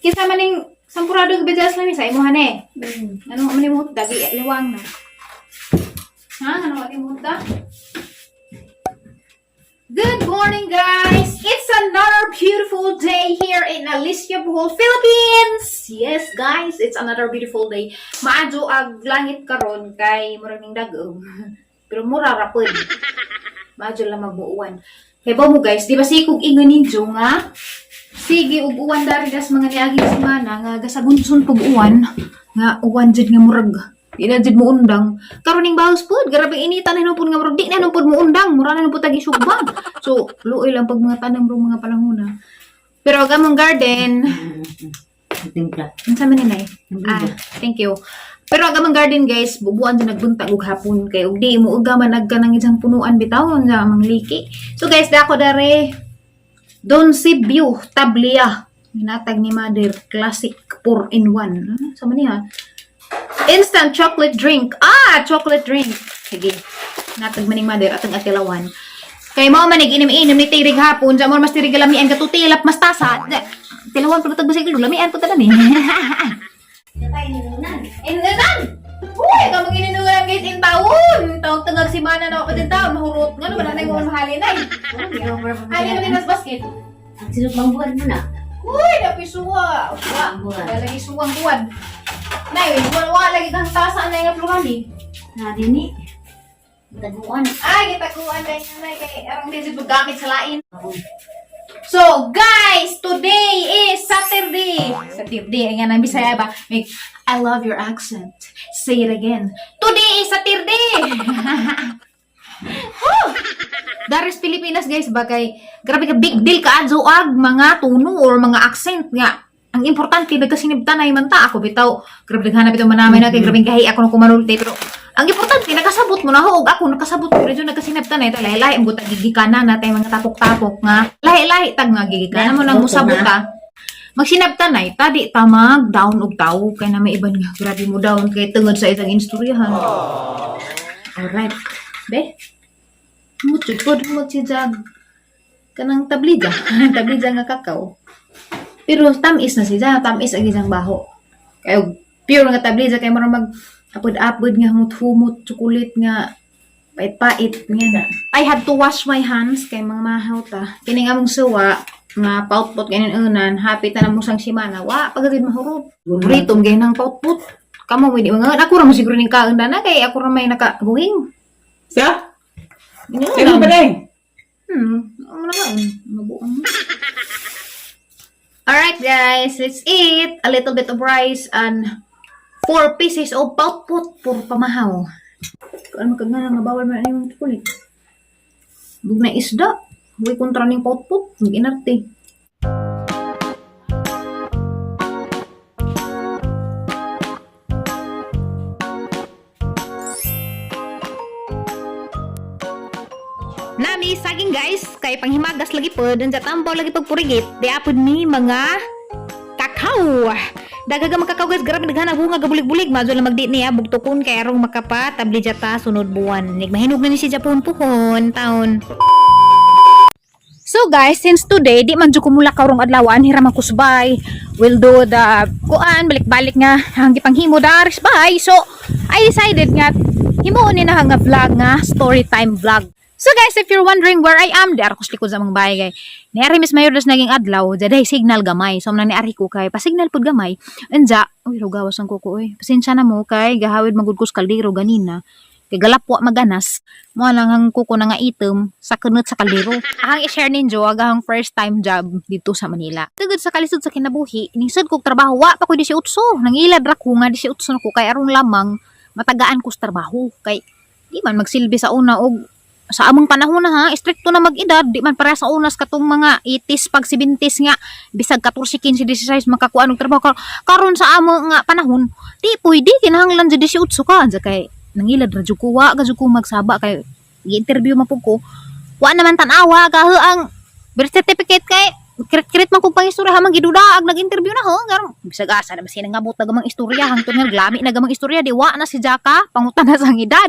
Kinsa man ning sampurado gid sa sa imuha ni? Ano man ni mo dagi liwang na. Ha? Ano man mo ta? Good morning, guys! It's another beautiful day here in Alicia, Bohol, Philippines! Yes, guys, it's another beautiful day. Maadyo ag langit karon kay murag ning dagom. Pero mura ra pud. Maadyo lang magbuuan. Kay ba mo guys, di ba sikog ingon ninyo nga sige ug uwan dari das mga niaging semana nga gasagunson pug uwan nga uwan jud nga murag di na jud mo undang karon ning bahos pud, grabe inita na pud nga murag di na pud mo undang, mura na pud tagi sugba. So luoy lang pag mga tanam rong mga panahona, pero ang among garden Timpla. Unsa man ni, Nay? Ah, thank you. Pero ang among garden, guys, bubuan jud nagbuntag og hapon kay og di mo uga man nagka nang isang punuan bitaw nga mangliki. So guys, dako dare Don Sibyo Tablia. Ginatag ni Mother Classic 4 in 1. Ah, sa man niya? Instant chocolate drink. Ah, chocolate drink. Sige. Natag man ni Mother atang atilawan. Kay mo man inim-inim ni tirig hapon, sa mo mas tirig lamian ka tutilap mas tasa. Tilawan pa tag basiglo, lamian po tanan eh. Inunan! Uy, kamang ininunan guys in taon. Tawag tangag si Mana na ako din taon, mahurot. Nga naman na yung mahalin ay. Halin mo din mas basket. Ang sinod mang buwan mo na. Uy, napisuwa. Wa, Buwan. lagi suwang buwan. Nay, wala wala lagi kang tasa na yung pluhan eh. Na dini. Taguan. Ay, gitaguan dahil nanay kay arang di jud gamit sa lain. So, guys, today is Saturday. Saturday, ang nga Bisaya ba? Make, I love your accent. Say it again. Today is Saturday. Woo! Daris Pilipinas, guys, ba kay grabe ka big deal ka adyo ag mga tono or mga accent nga. Ang importante nagkasinibtan ay man ta ako bitaw. Grabe naghanap bitaw manamay na kay grabe kahi ako nung kumanulti, pero ang importante nakasabot mo na ho og ako nakasabot ko medyo nagkasinabtan ay lahi-lahi ang buta gigikanan na tay mga tapok-tapok nga lahi-lahi tag nga gigikanan mo nang musabot ta magsinabtan ay ta di ta mag down og tawo kay na may iban nga grabe mo down kay tungod sa isang istoryahan. Alright. Be. Mucho pod mo si Jag kanang tablija, tablija nga kakao. Pero tamis na siya, tamis ang isang baho. Kay og pure nga tablija kay mura mag apod-apod nga humot-humot chocolate nga pait-pait nga na. I had to wash my hands kay mga mahaw ta. Kini nga mong suwa nga pautpot kanin unan, hapit na mo sang simana. Wa pagod mahurot. Paborito gay nang pautpot. Kamo mo di mga ako ra mo siguro ning kaon na kay ako ra may nakabuhing. Sa? Ingon Sino lang. ba day? Ano na nga, mabuang. Alright guys, let's eat a little bit of rice and four pieces of pautput for pamahaw. Kung ano ka nga nga bawal man yung chocolate. Bug na isda. Huwag kontra ning pautput. Nag-inarte. Nami saging guys, kay panghimagas lagi pod, unsa tambaw lagi pagpurigit, di apod ni mga kakao. Dagaga mga kakao guys, grabe daghan ang bunga gabulig-bulig, madyo lang magdi niya bugtukon kay arong makapa tabli jata sunod buwan. Nig mahinog na ni si Japon puhon taon. So guys, since today di man jud ko mula karong adlawan, hiram ako subay. We'll do the kuan balik-balik nga ang gipanghimo daris bay. So I decided nga himuon ni na nga vlog nga story time vlog. So guys, if you're wondering where I am, di ko sa likod sa among bahay kay. Niari Miss Mayor das naging adlaw, jaday signal gamay. So man ni ari ko kay pasignal pud gamay. Unja, uy rugawas ang kuko oy. Pasensya na mo kay gahawid magud ko sa kaldero ganina. Kay galapwa maganas. Mo lang ang kuko na nga item sa kunot sa kaldero. Ahang i-share ninyo ang ahang first time job dito sa Manila. Tugod sa kalisod sa kinabuhi, ningsod kog trabaho wa pa ko 18. Nangilad ra ko nga 18 na ko kay aron lamang matagaan ko sa trabaho kay di man magsilbi sa una og sa among panahon na ha, stricto na mag-edad, di man pareha sa unas katong mga 80s pag 70s nga bisag 14, 15, 16 makakuan og trabaho. Karon sa amo nga panahon, di pwede kinahanglan jud 18 ka. Ansa kay nangilad ra jud ko, wa ga jud ko magsaba kay gi-interview man pud ko. Wa naman tan-awa kaho ang birth certificate kay kirit-kirit man kong pangistorya hamang giduda ag nag-interview na ho garon bisag asa na basi nangabot na gamang istorya hangtod nga glami na gamang istorya di wa na si Jaka pangutan na sang edad.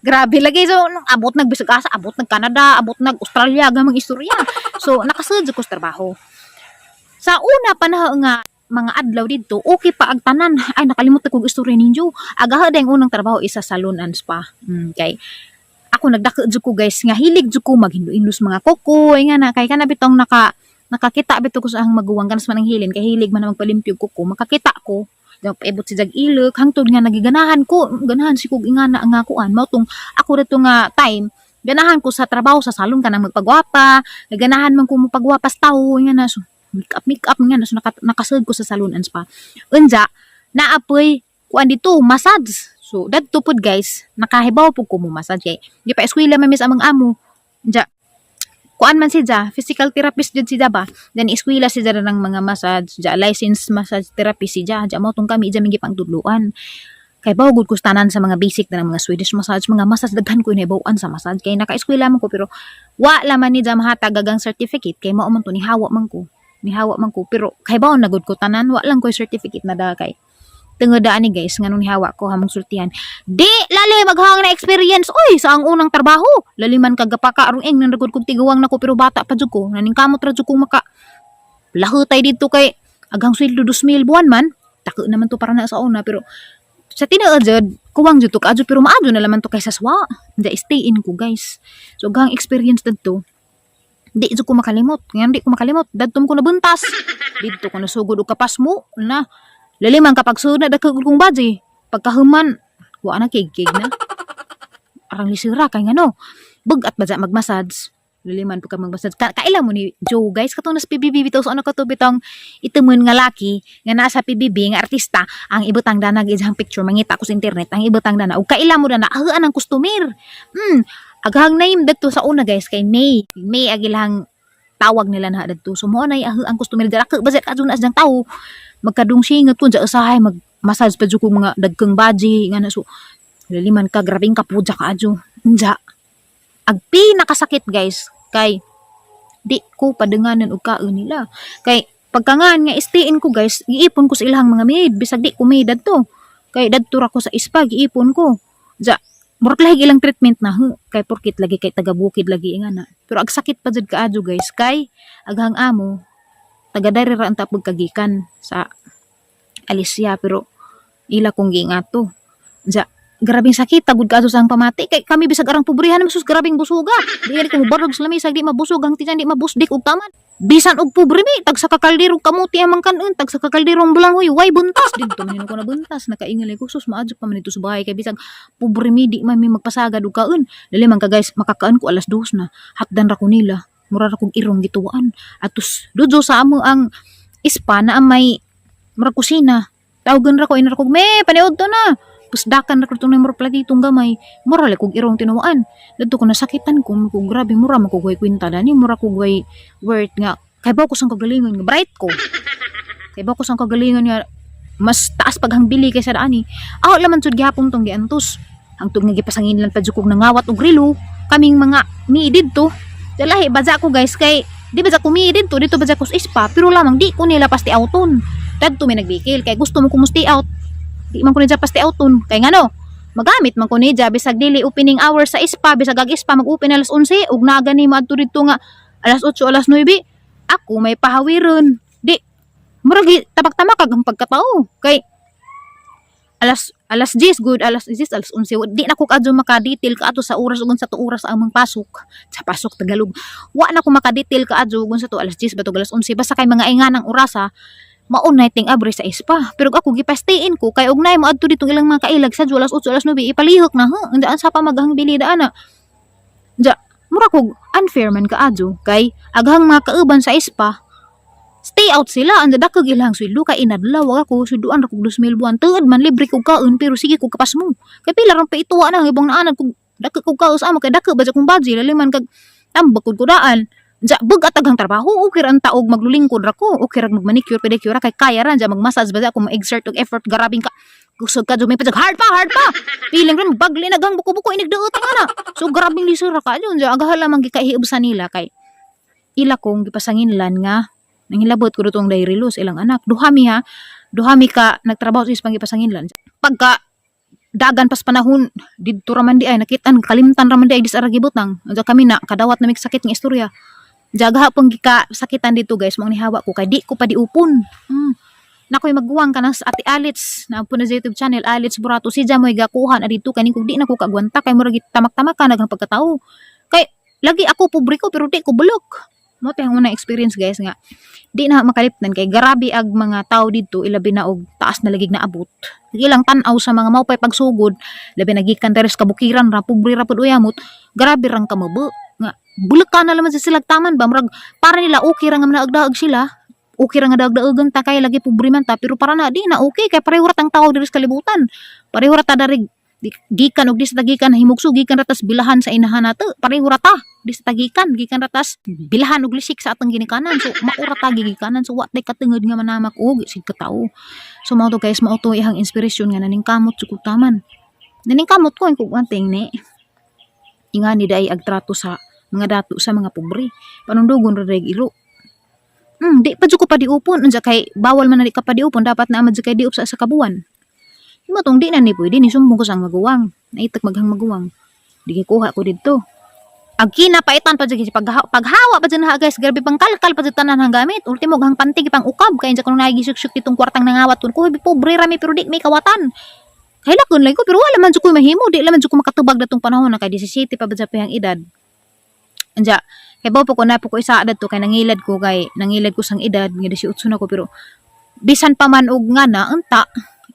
Grabe lagi. So nung abot nag bisag asa, abot nag Canada, abot nag Australia gamang istorya. So nakasud ko sa trabaho sa una pa na nga mga adlaw didto, okay pa ang tanan. Ay, nakalimot ko og istorya ninyo. Agaha ang unang trabaho isa salon and spa. Kay ako nagdako jud ko, guys, nga hilig jud ko maghindo-indos mga kuko nga na kay kana bitong nakakita bito ko sa ang maguwang kanas man ang hilin kay hilig man na magpalimpyo kuko, makakita ko daw paibot si jag ilok hangtod nga nagiganahan ko, ganahan si kog ingana nga kuan. Mao tong ako dito nga time, ganahan ko sa trabaho sa salon kanang magpagwapa, naganahan man ko mopagwapa sa tawo nga na. So make up, make up nga na. So nakasud ko sa salon and spa. Unja naapoy kuan dito, massage. So dadto pod, guys, nakahibaw pud ko mo massage kay di pa eskwela man mis amang amo. Unja kuan man siya, physical therapist jud siya ba. Then eskwela siya ng mga massage, ja licensed massage therapist siya. Ja mao tong kami iya mingi pangtudloan. Kay bawo gud ko sa tanan sa mga basic na ng mga Swedish massage, mga massage, daghan ko inabaw-an sa massage kay naka-eskwela man ko, pero wa laman ni dya mahatag agang certificate kay mao man to nihawa man ko. Nihawa man ko, pero kay bawo na gud ko tanan, wa lang ko certificate na da kay tungod ani, guys, nganong nihawa ko hamong sultihan. Di lali maghang na experience oy sa ang unang trabaho. Lali man kagapaka arong ing nang kog tiguwang nako, pero bata pa jud ko. Naningkamot ra jud kong maka lahutay dito kay agang sweldo 2,000 buwan man. Tako naman to para na sa una, pero sa tinuod jud kuwang jud to kaadyo, pero maadyo na laman to kaysa swa. Hindi stay in ko, guys. So agang experience dadto di jud ko makalimot. Ngayon di ko makalimot. Dadto ko nabuntas. Didto ko nasugod og kapas mo na. Laliman kapag sud na dagkag kong baji. Pagkahuman, wa na kig na. Arang lisira kay ngano. Bug-at ba mag-massage? Laliman po ka mag-massage. Kaila mo ni Joe, guys, katong nas PBB bitaw sa ano kato bitong itumon nga laki nga nasa PBB nga artista ang ibutang dana iyang picture, mangita ko sa internet ang ibutang dana ug kaila mo dana ahaan ang customer. Aghang name dadto sa una, guys, kay May. May agilahang tawag nila na dadto. So mo nay ang customer dira ka bazet kadto na siyang tawo magkadung singot ko usahay mag massage pa jud ko mga dagkang baji nga na. So laliman ka grabing kapudya ka adyo. Unja ag pinakasakit, guys, kay di ko padanganan og kaon nila kay pagkangan nga stay-in ko, guys, giipon ko sa ilahang mga maid bisag di ko maid dadto kay dadto ra ko sa spa, giipon ko. Ja murag lahi ilang treatment na hu kay porkit lagi kay taga bukid lagi nga na. Pero ag sakit pa jud kaadyo, guys, kay aghang amo taga diri ra ang tapog kagikan sa Alicia, pero ila kong giingato. Ja grabing sakit tagud kaadto sa ang pamati kay kami bisag arang pobrehan naman, sus, grabing busuga. Di gali ko mobarog sa lamesa, di mabusog ang tiyan, di mabusdik og taman. Bisan og pobre mi, tag sa kakalderong kamuti amang kanon, tag sa kakalderong bulanghoy, way buntas didto man ko na buntas. Nakaingal ko, sus, maadyo pa man dito sa bahay kay bisag pobre mi, di man mi magpasagad og kaon. Dali man ka, guys, makakaan ko alas 2 na, hatdan ra ko nila, mura ra kog irong gituwaan. Atos dudyo sa amo ang ispa na ang may murag kusina, tawgan ra ko ina ra kog me paniud to na, pusdakan ra ko itong murag platitong gamay, mura lang kog irong tinuan. Dadto ko nasakitan ko, grabe, mura man ko way kwenta dani, mura ko way worth nga kay ko sang kagalingon nga bright ko, kay ko sang kagalingon nga mas taas paghang bili kaysa daani. Aw laman jud gihapon tong giantos hangtod nga gipasanginlan pa jud kog nangawat og relo kaming mga mi didto. Dalahi baza ko, guys, kay di ba ko mi didto, dito ba ko sa spa, pero lamang di ko nila pasti outon. Dadto mi nagbikil kay gusto mo ko mo stay out, di man ko nila pasti outon kay ngano magamit man ko niya bisag dili opening hours sa spa. Bisag ag spa mag-open alas 11 ug naa gani moadto didto nga alas 8, alas 9, ako may pahawiron. Di murag tabak-tamak ang pagkatao kay alas 10 good, alas 10, alas 11, di na ko kadyo maka-detail kaadto sa oras ug sa to oras among pasok sa pasok Tagalog. Wa na ko maka-detail kaadyo ug sa to alas 10 ba to alas 11, basta kay mga inganang orasa mao na ting abre sa spa. Pero ako gipastayin ko kay og naay moadto ditong ilang mga kailag sa alas 8, alas 9, ipalihok na ha daan sa pa maghang bili daan na. Ja mura kog unfair man kaadyo kay aghang mga kauban sa spa stay out sila, ang dakog ilang sweldo kay inadlaw ako sweldoan ra kog 2,000 buwan. Tuod man libre kog kaon, pero sige kog kapas mo kay pila rang paituwa na ang ibang naanad kog dako kog kaon sa amo kay dako ba kong budget. Laliman kag tambak kog kudaan. Ja bug at agang trabaho, okay ra ang taog maglulingkod ra ko, okay ra mag manicure pedicure kay kaya ra. Ja mag-massage ba ako ma-exert og effort, garabing ka kusog ka may pa hard pa hard pa feeling rin bagli nagang buko-buko inigdaot ang ana. So grabing lisod ra ka yun. Ja agahala man gikahiub sa nila kay ila kong gipasanginlan nga nangilabot ko dutong dairy loss ilang anak. Duha mi ha, duha mi ka nagtrabaho sa ispang gipasanginlan. Pagka dagan pas panahon didto ra man di ay nakitan kalimtan ra man di ay dis ara gibutang. Unsa kami na kadawat na mig sakit nga istorya. Jaga pong gika sakitan dito, guys, mong nihawa ko kay di ko pa diupon. Nakoy maguwang kanang sa Ate Alitz na po na sa YouTube channel Alitz Burato, si mo'y gakuhan adito kaning kung di na ko kaagwanta kay murag tamak-tamak ka naghang pagkatao. Kay lagi ako pobre ko pero di ko bulok. Mao to ang unang experience, guys, nga di na makaliptan kay garabi ag mga tao didto, ilabi na og taas na lagig na abot. Ilang tan-aw sa mga maupay pagsugod, labi na gikan diri sa kabukiran ra, pobre ra pud uyamot, grabe rang kamabo nga bulak ka na naman sa silag taman ba, murag para nila okay ra nga manaagdaag sila, okay ra nga daagdaagan ta kay lagi pobre man ta. Pero para na di na okay kay pareho ra tang tao diri sa kalibutan, pareho ra ta dari gikan og di sa tagikan himugso, gikan ra tas bilahan sa inahan nato, pareho ra ta di sa tagikan, gikan ra tas bilahan og lisik sa atong ginikanan, so mao ra ta gigikanan. So wa tay katungod nga manamak og sig katao. So mao to, guys, mao to ihang inspiration nga naningkamot sa taman, naningkamot ko kung anting ni ingani day ag trato sa mga dato sa mga pobre, panundugon ra day ilo. Di pa jud ko padiupon unsa kay bawal man na di ka padiupon, dapat na man jud kay diop sa sa kabuan. Imo tong di na ni pwede ni sumbong ko sa ang maguwang. Naitak maghang maguwang. Di kay kuha ko didto. Ag kinapaitan pa jud paghawa pa jud na, guys, grabe pang kalkal pa jud tanan ang gamit. Ultimo hang panty pang ukab kay unsa kuno nagisuk-suk ditong kwartang nangawat kun ko, pobre ra mi pero di may kawatan. Kay lakon lang ko pero wala man jud ko mahimo, di la man jud ko makatubag datong panahon na kay 17 pa ba sa pihang edad. Anja, kay po ko na po ko isa adto kay nangilad ko sang edad nga 18 na ko, pero bisan pa man og nga na unta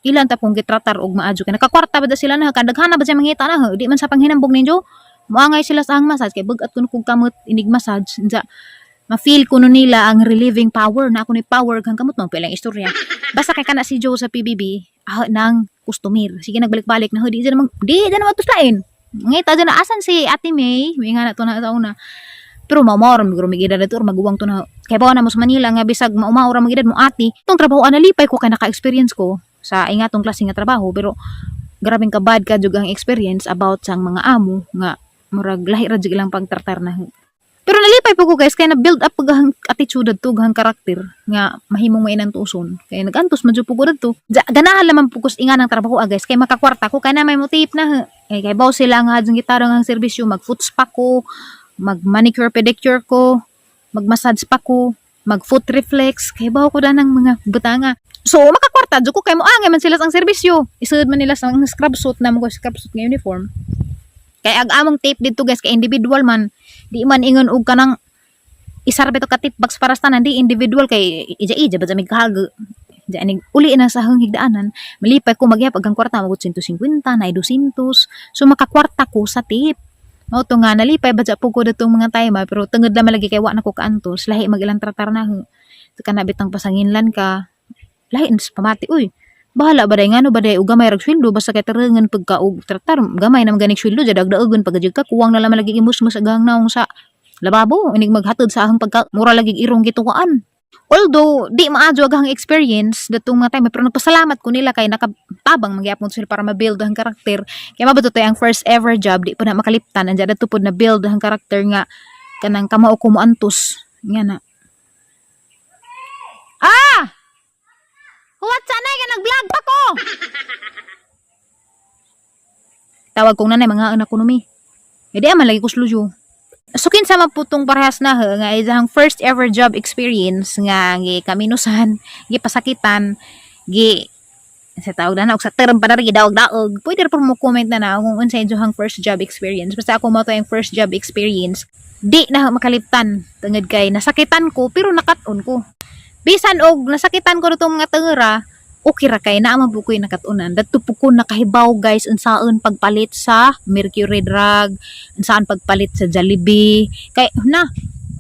ilan ta pong gitratar og maadyo kay nakakwarta ba da sila na, kadaghan ba siya mangita na, di man sa panghinambog ninyo moangay sila sa ang massage kay bug-at kun kog kamot inig massage. Unja ma-feel kuno nila ang relieving power na ako ni power kang kamot mo pilang istorya basta kay kana si Joe sa PBB ah, nang customer sige nagbalik-balik na di dyan naman, di dyan naman tuslain. Ngita dyan na asan si Ate May, may nga na to na una pero maumaw ra mig edad or maguwang to na kay bawa na mo sa Manila nga bisag maumaw ra mag edad mo ati itong trabaho analipay ko kay naka-experience ko sa ingatong klase nga trabaho. Pero grabeng kabad ka jud ang experience about sa mga amo nga murag lahi ra jud ilang pagtratar na. Pero nalipay po ko, guys, kay na build up pag ang attitude adto ang karakter nga mahimong mainantuson kay nagantos man jud po ko dadto. Ganahan laman po ko sa inga ng trabaho ah, guys, kay makakwarta ko kay na may motif na eh, kay baw sila nga hadjong gitarong ang serbisyo, mag foot spa ko, mag manicure pedicure ko, mag massage pa ko, mag foot reflex, kay baw ko danang mga butanga. So makakwarta jud ko kay moangay man sila sa ang serbisyo, isud man nila sa ang scrub suit na mo, scrub suit nga uniform. Kay ag among tip dito, guys, kay individual man, di man ingon og kanang isa ra bitaw ka tip box para sa tanan, di individual kay ija-ija ba mig kahag diyan inig uli na sa higdaanan. Malipay ko magyap ang kwarta magot 150 na 200, so makakwarta ko sa tip. Mao to nga nalipay ba po ko datong mga time ah, pero tungod lang malagi kay wa na ko kaantos, lahi mag ilang tratar na ho. So kana bitang pasanginlan ka, lahi na sa pamati, uy. Bahala ba day ngano ba day og gamay rag sweldo, basta kay tarangan pagka og tratar gamay na maganing sweldo jad dagdaogon pag ka kuwang na lang lagi imusmos agang naong sa lababo inig maghatod sa ahang pagka mura lagi irong gitukaan. Although di maadyo aghang experience datong mga time, pero nagpasalamat ko nila kay nakatabang magyapon sila para ma-build ang karakter. Kay mabto ang first ever job, di po na makaliptan andyan dadto pod na build ang karakter nga kanang kamao ko moantos nga na. Ah! Huwat sanay ka, nag-vlog pa ko. Tawag kong nanay, mga anak ko numi. Eh di man lagi ko sluyo. So kinsa man po tong parehas na ha, nga isang first ever job experience nga gi kaminusan, gi pasakitan, gi sa tawag na og sa term pa na daog-daog. Pwede ra po mo comment na na kung unsa inyong first job experience. Basta ako mo to yung first job experience. Di na makaliptan tungod kay nasakitan ko pero nakat-on ko. Bisan og nasakitan ko ditong mga tengera, okay ra kay naa man po ko'y nakat-unan. Dadto po ko nakahibaw, guys, unsaon pagpalit sa Mercury Drug, unsaon pagpalit sa Jollibee. Kay na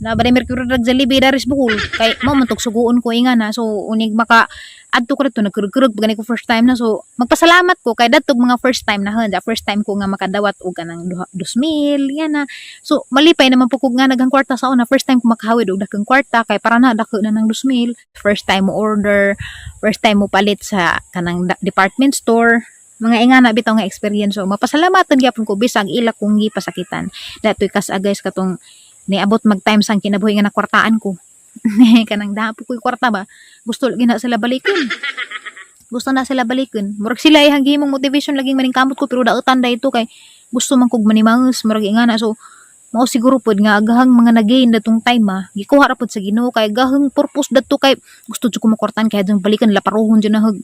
na ba Mercury Drug, Jollibee daris Bohol kay mo man tog suguon ko inga na. So unig maka adto ko dito nagkurog-kurog pag ko first time na. So magpasalamat ko kay dadto mga first time na hun, first time ko nga makadawat og kanang 2,000 yan na. So malipay naman po ko nga naghang kwarta sa una, first time ko makahawid og dakong kwarta kay para na dako na ng 2,000. First time mo order, first time mo palit sa kanang department store, mga ingana bitaw nga experience. So mapasalamatan gyapon ko bisag ila kong gipasakitan datoy kas guys, katong niabot mag time sang kinabuhi nga nakwartaan ko, kanang dapo ko'y kwarta ba, gusto lagi na sila balikon, gusto na sila balikon. Murag sila ay himong motivation laging maningkamot ko pero daotan da ito kay gusto man kog manimangus, murag ingana. So Mao siguro pod nga agahang mga nagain datong time ah. Gikuha ra pod sa Ginoo kay gahang purpose dadto kay gusto jud ko makwartan kay adtong balikan laparohon jud na hag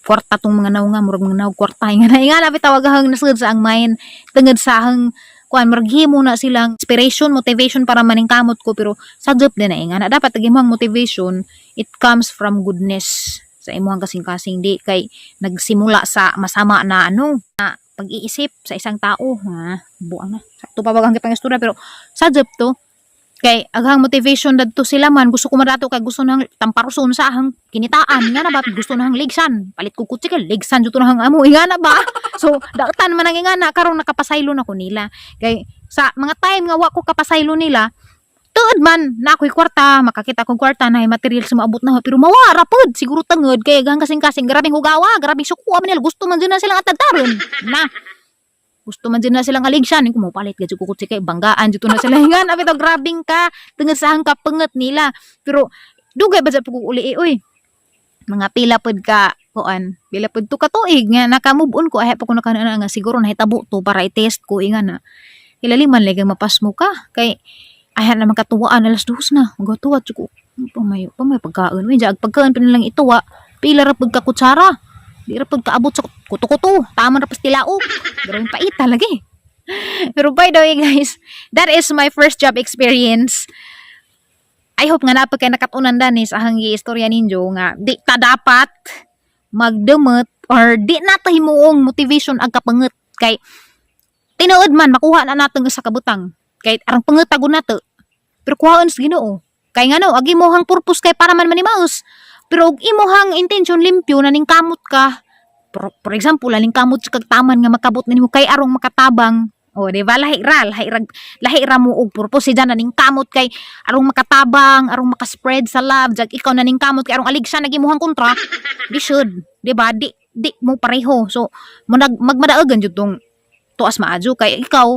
kwarta tong mga naw nga murag mga naw kwarta nga na nga bitaw agahang nasud sa ang mind tungod sa ahang kuan, murag himo na silang inspiration, motivation para maningkamot ko. Pero sajop din na nga na dapat ang imong motivation, it comes from goodness sa imong kasing-kasing, di kay nagsimula sa masama na ano na pag-iisip sa isang tao ha. Buang na sakto pa bagang pang istorya, pero sajop to kay aghang motivation dadto sila man. Gusto ko madato kay gusto nang tamparuson sa ahang kinitaan nga na ba, gusto nang ligsan, palit ko kutsi kay ligsan jud to nang amo ingana ba. So daktan man ang ingana. Karon nakapasaylo na ko nila kay sa mga time nga wa ko kapasaylo nila, tuod man na ako'y kwarta, makakita kong kwarta na material sa maabot na, pero mawara pod siguro tangod kay aghang kasing-kasing grabing hugawa, grabing sukuha man nila. Gusto man jud na silang atadtaron na, gusto man din na silang aligsan kung mopalit gud ko kutsi kay banggaan jud na sila ingan bitaw. Grabing ka tungod sa hang kapangat nila. Pero dugay ba sa pag-uli eh, oy, mga pila pod ka kuan, pila pod to ka tuig nga naka-move on ko. Ay pa ko nakana nga siguro nahitabo to para i-test ko ingan na ilaliman lagi mapasmo ka kay ay naman katuwaan, 2:00 na magatuwa ko pamay pagkaon uy jag pagkaon pa nilang ituwa. Pila ra pud ka kutsara, di ra pud kaabot sa kuto-kuto, tama ra pas tilaok, pero yung pait talaga eh. Pero by the way guys, that is my first job experience. I hope nga napag kay nakatunan dani sa ahang istorya ninyo nga di ta dapat magdumot or di na ta himuong motivation ang kapanget kay tinuod man makuha na nato sa kabutang kay arang panget tago nato, pero kuhaon sa Ginoo. Kay ngano ag imuhang purpose kay para man manimaos, pero og imuhang intention limpyo na ning kamot ka, for example, ning kamot sa kag taman nga makabot na nimo kay arong makatabang. O, di ba? Lahi ra, lahi ra, lahi ra mo og purpose. Si na ning kamot kay arong makatabang, arong makaspread sa love. Jag ikaw na ning kamot kay arong aligsan nag imuhang kontra. Di should, di ba? Di di mo pareho. So, mo nag magmadaogan jud tong tuas maadyo kay ikaw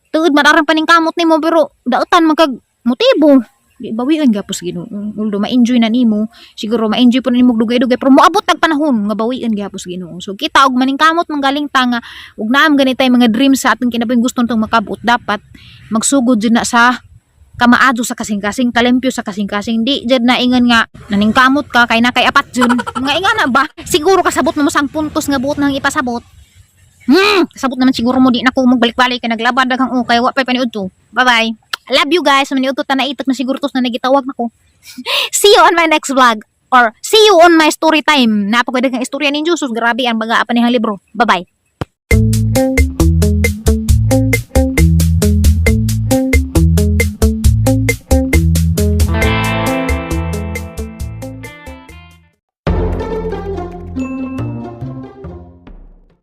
tuod man arang paning kamot nimo, pero dautan man kag motibo. Di bawian gapos Ginoo. Although ma-enjoy na nimo, siguro ma-enjoy po na nimo dugay-dugay, pero moabot tag panahon nga bawian gihapon Ginoo. So kita og maning kamot manggaling ta nga ug naam ganitay mga dreams sa atong kinabuhi, gusto natong makabot, dapat magsugod jud na sa kamaadyo sa kasing-kasing, kalimpyo sa kasing-kasing. Di jud na ingon nga naningkamot ka kay na kay apat jud. Mga ingana ba? Siguro kasabot mo sa puntos nga buot nang ipasabot. Kasabot naman siguro mo, di na ko magbalik-balik kay naglabad daghang ukay wa pay paniudto. Bye-bye. Love you guys. Maniudto ta na itok na siguro tos na nagitawag nako. See you on my next vlog or see you on my story time. Napakadaghang istorya ninyo. Sus, grabe ang baga pa niyang libro. Bye-bye.